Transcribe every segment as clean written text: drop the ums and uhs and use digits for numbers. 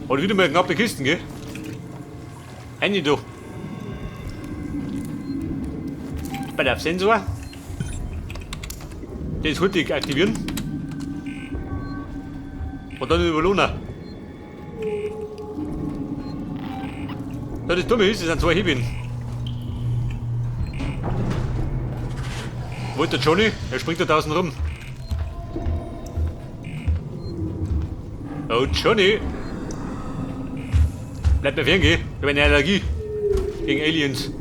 Oder wieder mal knappe Kisten, gell? Eine da. Bei der Sensor. Das hurtig aktivieren. Und dann überlohnen. Das Dumme ist, es sind zwei Hebeln. Wo ist der Johnny? Er springt da draußen rum. Oh, Johnny! Bleib mir fern, geh. Ich habe eine Allergie gegen Aliens.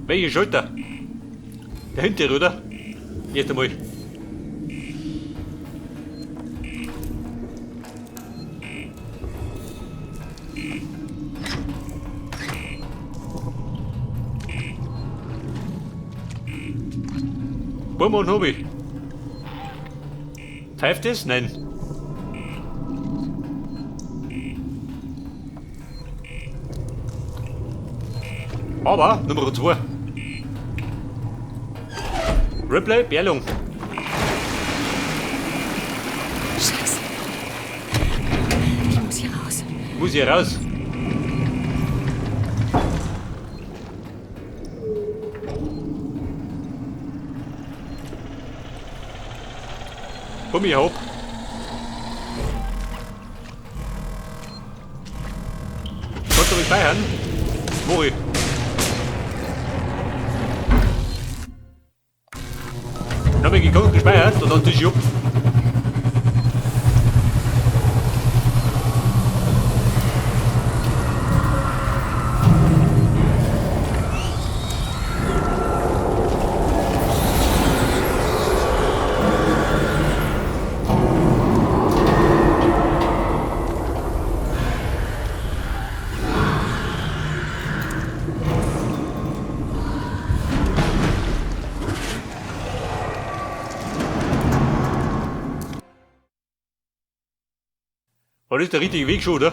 Welche Schulter? Der hintere, oder? Jetzt einmal. Bumm und Hobby. Pfeift es? Nein. Aber Nummer 2. Ripley, Berlung. Scheiße. Ich muss hier raus. Muss hier raus. Komm hier hoch. Kannst du mich speichern? Mori. Dann hab ich geguckt, gespeichert und dann tisch ich ab. Aber das ist der richtige Weg schon, oder?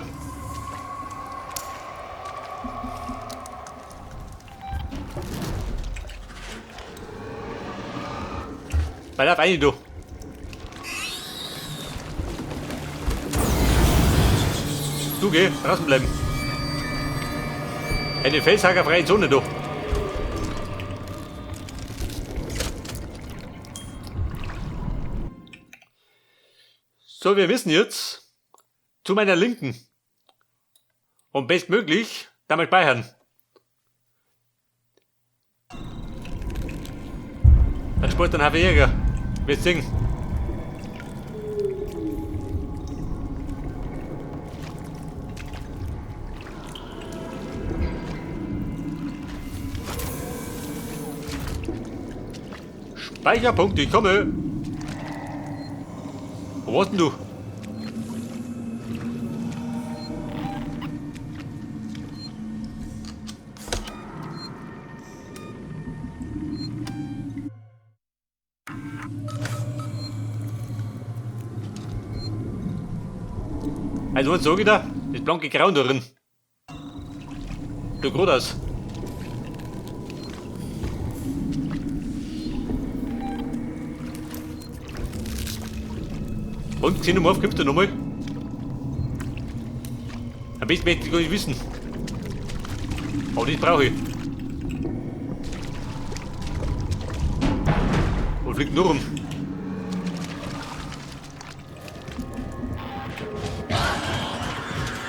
Weiter auf eine, du. Du, geh, draußen bleiben. Eine felshackerfreie Zone, du. So, wir müssen jetzt zu meiner Linken. Und bestmöglich damit speichern. Dann spart dann Haufen Jäger. Wir singen. Speicherpunkt, ich komme. Wo warst denn du? Also was sag ich da? Das blanke Grauen da drin. Du grad aus. Und Xenomorph kommst du nochmal? Am besten möchte ich gar nicht wissen. Aber das brauche ich. Und fliegt nur rum.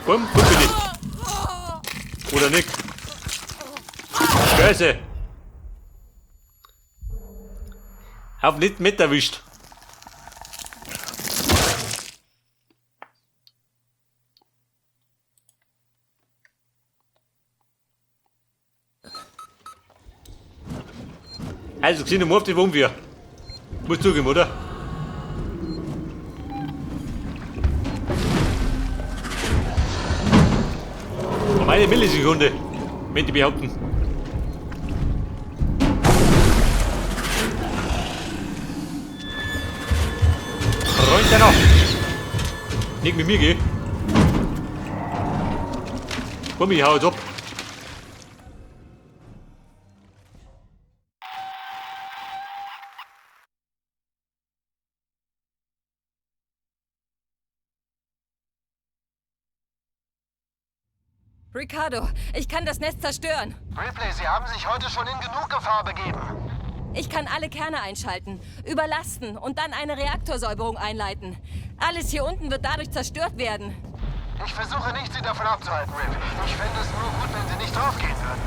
Komm, guck bitte. Oder nicht. Scheiße. Hab nicht mit erwischt. Also, Xenomorph, die wollen wir. Muss zugeben, oder? Um eine Millisekunde, möchte ich behaupten. Runter noch! Nicht mit mir, geh! Komm, ich hau jetzt ab! Ricardo, ich kann das Nest zerstören. Ripley, Sie haben sich heute schon in genug Gefahr begeben. Ich kann alle Kerne einschalten, überlasten und dann eine Reaktorsäuberung einleiten. Alles hier unten wird dadurch zerstört werden. Ich versuche nicht, Sie davon abzuhalten, Rip. Ich fände es nur gut, wenn Sie nicht draufgehen würden.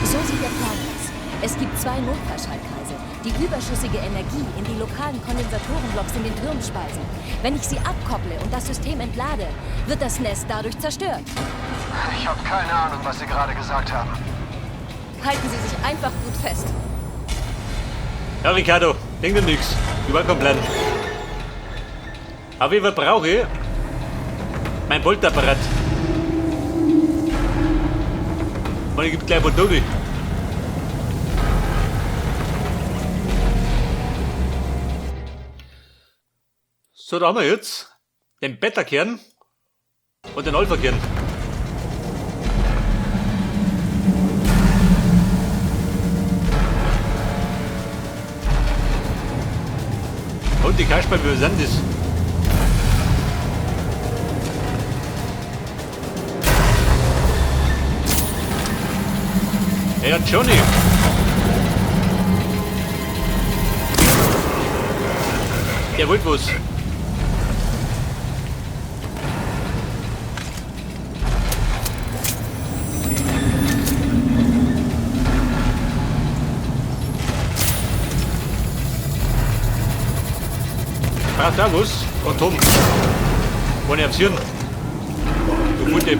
So sieht der Plan aus. Es gibt zwei Notfallschaltkreise, die überschüssige Energie in die lokalen Kondensatorenblocks in den Türmen speisen. Wenn ich sie abkopple und das System entlade, wird das Nest dadurch zerstört. Ich habe keine Ahnung, was Sie gerade gesagt haben. Halten Sie sich einfach gut fest. Ja, Ricardo, denk dir nix. Überhaupt kein Plan. Auf jeden Fall brauche ich mein Boltapparat. Und ich gebe gleich Bordoli. So, da haben wir jetzt den Beta-Kern und den Alpha-Kern. Und die Kasperl, wie sind das? Ja, Johnny! Der wollte was. Braucht auch was. Und Tom. Wollen ich aufs Hirn. Du Volldepp.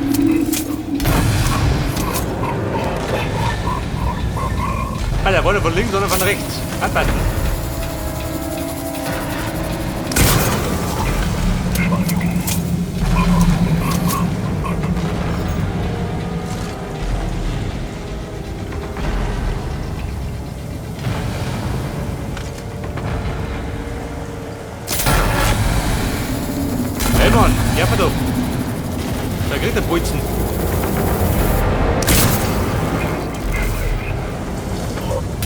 Ah, der wollte von links oder von rechts. Abwarten. Hey Mann, ja doch. Da kriegt er Bolzen.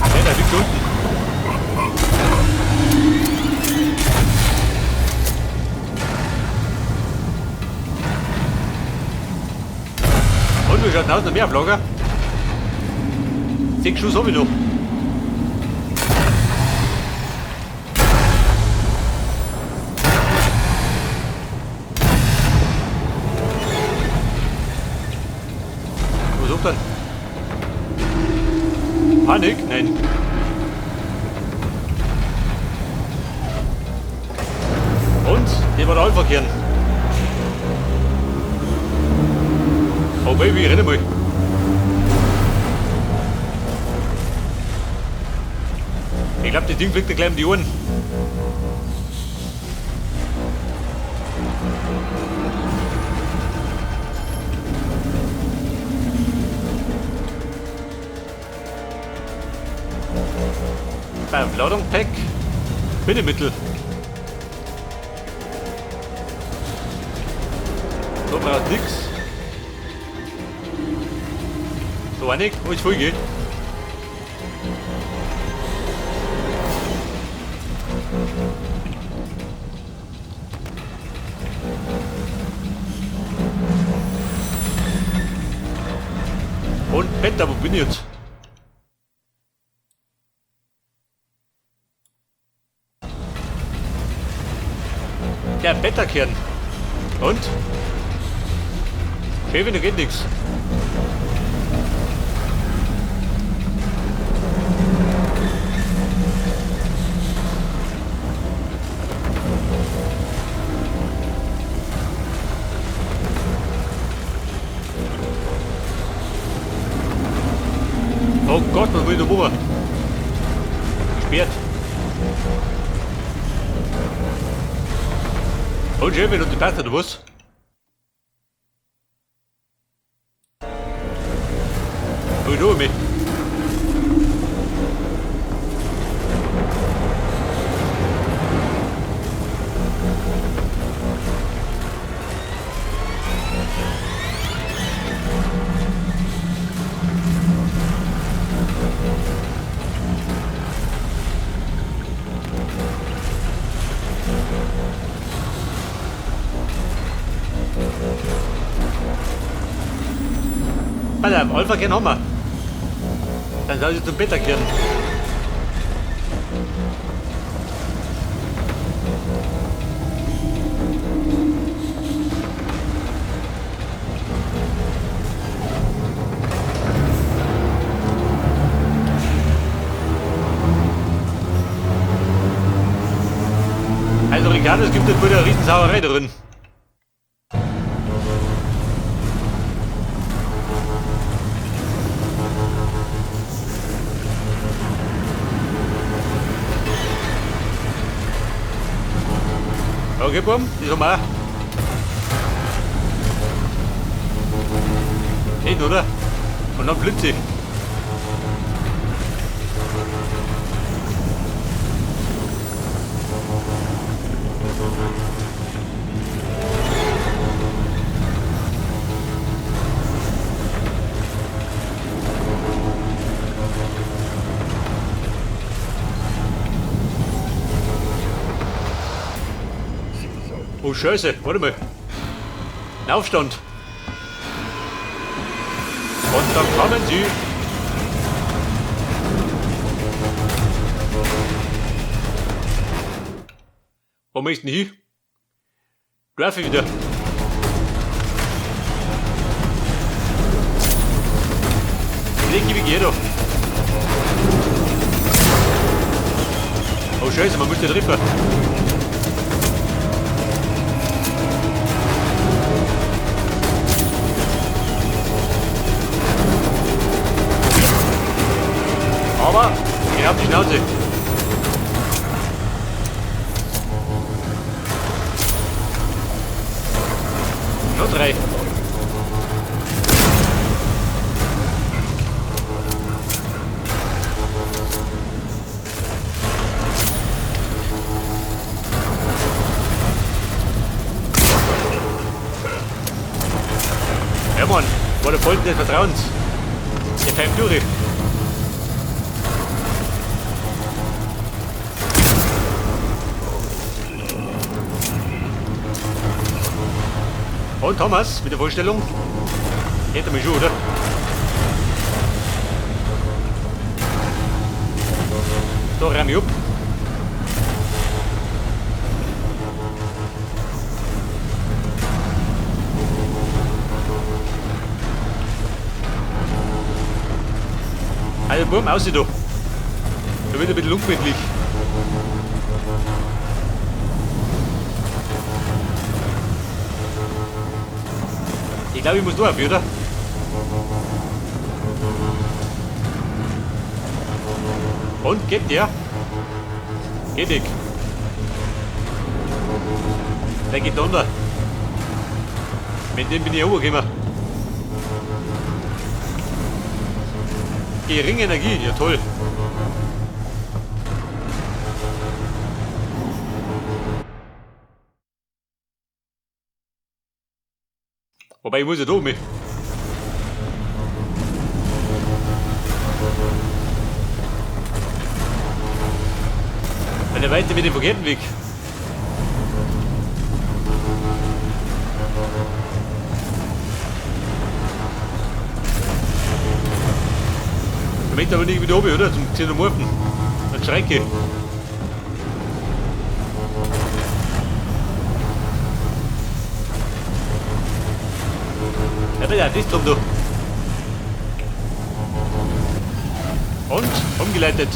Hey, der liegt unten. Und wie schaut denn aus? Noch mehr auf Lager? 6 Schuss hab ich noch. Was sucht denn? Panik? Nein. Und? Hier war der Alpha-Kern. Oh Baby, renn mal. Ich glaub, das Ding fliegt dir gleich um die Ohren. Beim Ladung-Pack Bindemittel. So braucht nix. So einig, alles voll geht. Und Peter, wo bin ich jetzt? Der Beta-Kern. Und? Schön, da geht nix. Oh Gott, was will ich da machen? Gesperrt. Und schön, wenn du die passt, oder was? Oh, du mich. Pass auf, Alpha-Kern haben wir. Dann soll sie zum Beta-Kern. Also Ricardo, es gibt jetzt wohl eine Riesensauerei drin. Okay, Bumm, das haben wir auch. Schön, oder? Und dann Blitze. Oh Scheiße, warte mal. Ein Aufstand. Und dann kommen sie. Wo möchten hin? Darf ich wieder? Leg ich jeder. Oh Scheiße, man muss den treffen. Aber ich hab die Schnauze. Noch drei. Ja Mann, war der Folgen des Vertrauens. Der pfeift durch. Und Thomas mit der Vorstellung. Hätte mich schon, oder? Da räum ich ab. Also Burm, aussieht da. Da wird ein bisschen ungemütlich. Ich glaube, ich muss da auf, oder? Und geht der? Geht ich. Der geht unter. Mit dem bin ich hochgekommen. Geringe Energie, ja toll. Wobei, ich muss ja da mit. Wenn er weiter mit dem verkehrten Weg. Ich möchte aber nicht wieder oben, oder? Zum Xenomorphen. Dann Schrecke. Ja, bitte, das drum da. Und umgeleitet.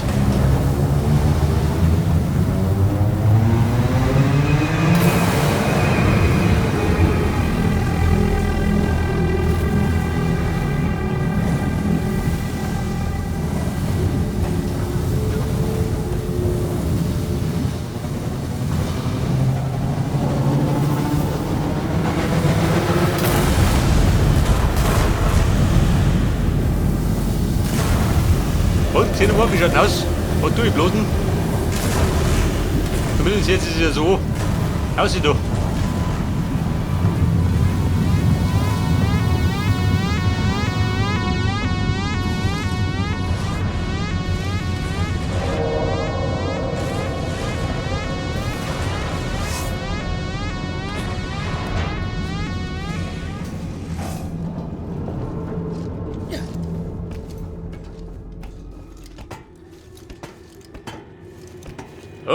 Und Xenomorph, wie schaut denn aus? Und du, ich bloßen. Zumindest jetzt ist es ja so. Aussieht doch.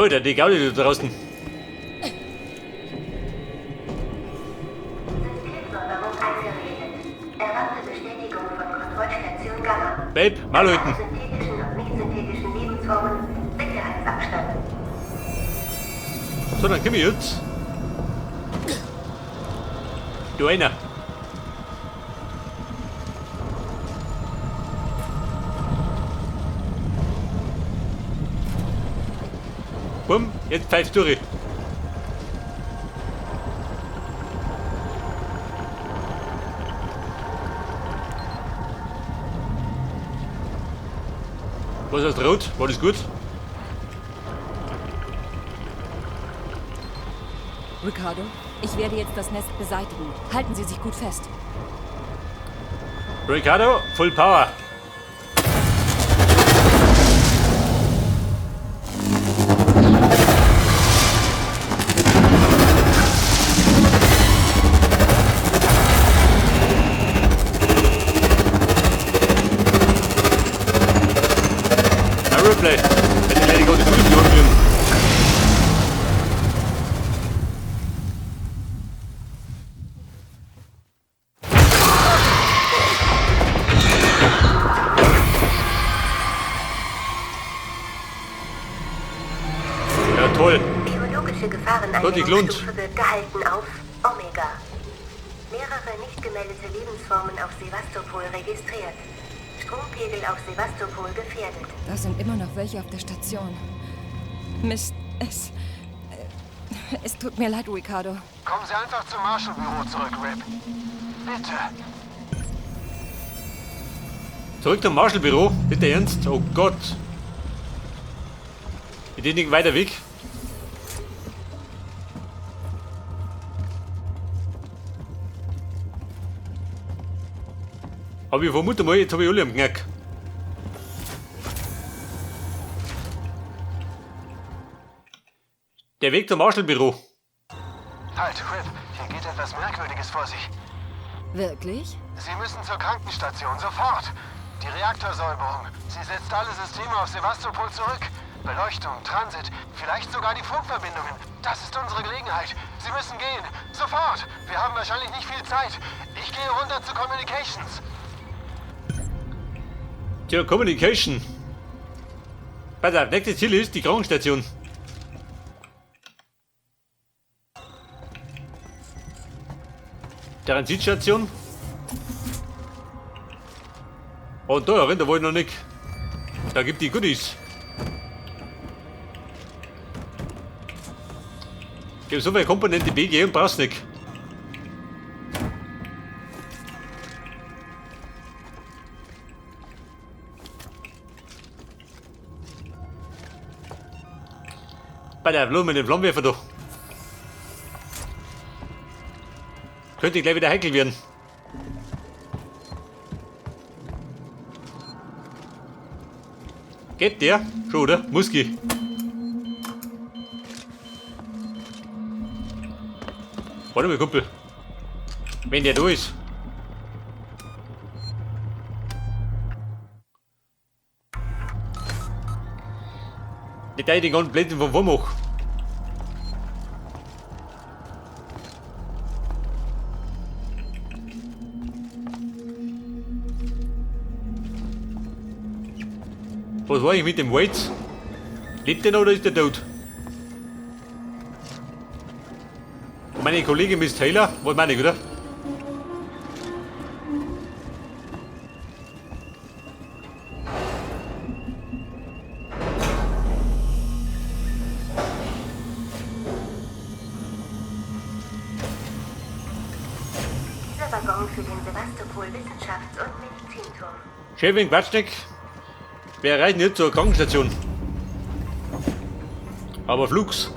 Alter, die Gaudi da draußen. Systemsäuberung eingerichtet. Erwarte Bestätigung von Kontrollstation Gamma. Babe, mal halten. Synthetischen und nicht-synthetischen Lebensformen. Sicherheitsabstand. So, dann komm ich jetzt. Du einer. Bumm, jetzt pfeifst du durch. Was ist rot? War das gut? Ricardo, ich werde jetzt das Nest beseitigen. Halten Sie sich gut fest. Ricardo, Full Power. Aeroplane. Wenn die Leute gerade gut würden. Ja, toll. Biologische Hat sich gelohnt. Gefahreneinstellungsstufe wird gehalten auf Omega. Mehrere nicht gemeldete Lebensformen auf Sevastopol registriert. Strompegel auf Sevastopol gefährdet. Da sind immer noch welche auf der Station. Mist, es. Es tut mir leid, Ricardo. Kommen Sie einfach zum Marshall-Büro zurück, Rip. Bitte. Zurück zum Marshall-Büro. Bitte ernst? Oh Gott. Ich bin nicht weiter weg. Aber ich vermute mal, jetzt habe ich alle am Knack. Der Weg zum Marshall-Büro. Halt, Rip. Hier geht etwas Merkwürdiges vor sich. Wirklich? Sie müssen zur Krankenstation, sofort. Die Reaktorsäuberung. Sie setzt alle Systeme auf Sevastopol zurück. Beleuchtung, Transit, vielleicht sogar die Funkverbindungen. Das ist unsere Gelegenheit. Sie müssen gehen. Sofort. Wir haben wahrscheinlich nicht viel Zeit. Ich gehe runter zu Communications. Tja, Communication. Pass auf, nächstes Ziel ist die Krankenstation. Transitstation. Und da, da wollte ich noch nicht. Da gibt die Goodies. Ich hab so viele Komponente BG und brauchst nicht. Bei der Blume mit dem Flammenwerfer da. Könnte gleich wieder heikel werden. Geht der? Schon, oder? Muss gehen. Warte mal, Kumpel. Wenn der da ist. Nicht der den ganzen Blenden vom Wurm. Was war eigentlich mit dem Waits? Lebt der noch oder ist der tot? Und meine Kollegin Miss Taylor, was meine ich, oder? Dieser Waggon für den Sevastopol Wissenschafts- und Medizinturm. Chefin Quatschnick, wir erreichen jetzt zur Krankenstation. Aber flugs.